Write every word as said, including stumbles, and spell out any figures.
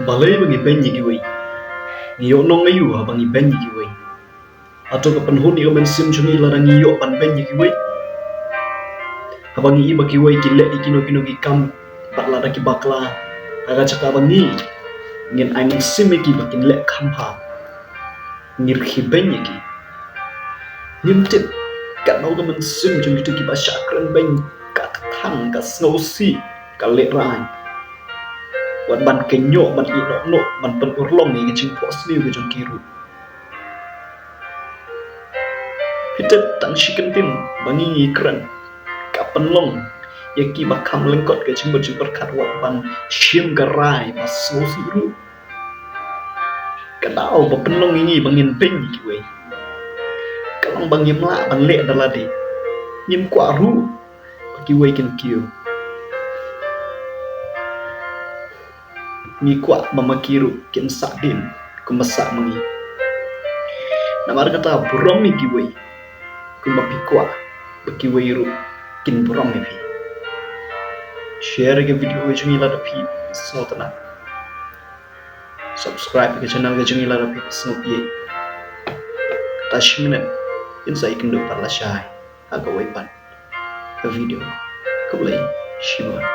Balei ba ngi beiñ ïa kiwei? Ngi ïoh nong aïu haba ngi beiñ ïa kiwei? Hato ka pynhun ïa ka mynsiem jong ngi lada ngi ïoh ban beiñ ïa kiwei? Haba ngi i ba kiwei ki leh ïa kino kino ki kam bad lada ki bakla, ha ka jaka ba ngi ngin ai mynsiem ïa ki ba kin leh kham bha, ngi rkhie beiñ ïa ki. Ngim tip katno ka mynsiem jong kito kiba shah kren beiñ, ka kthang, ka sngewsih, ka lehraiñ, wat ban kynjoh, ban ïeh noh noh, ban pynurlong ïa ka jingphohsniew ka jong ki ruh. Phi tip, tang shi kyntien ba ngi ngi kren, ka pynlong ïa ki ba kham lyngkot ka jingmut jingpyrkhat, wat ban shim ka rai ba sngewsih ruh. Ka daw ba pynlong ïa ngi ba ngin beiñ ïa kiwei ka long ba ngim lah ban leh da lade. Ngim kwah ruh ba kiwei kin kiew. Ngi kwah ba ma ki ruh kin sah dien kumba sah ma ngi. Namar kata, burom ïa kiwei kumba phi kwah ba kiwei ruh kin burom ïa phi. Share ïa ka video ka jong ngi lada phi sngewtynnat. Subscribe ïa ka channel ka jong ngi lada phi sngewthuh. Kata shi minit, ngin sa ïakynduh pat lashai ha kawei pat ka video. Khublei shibun.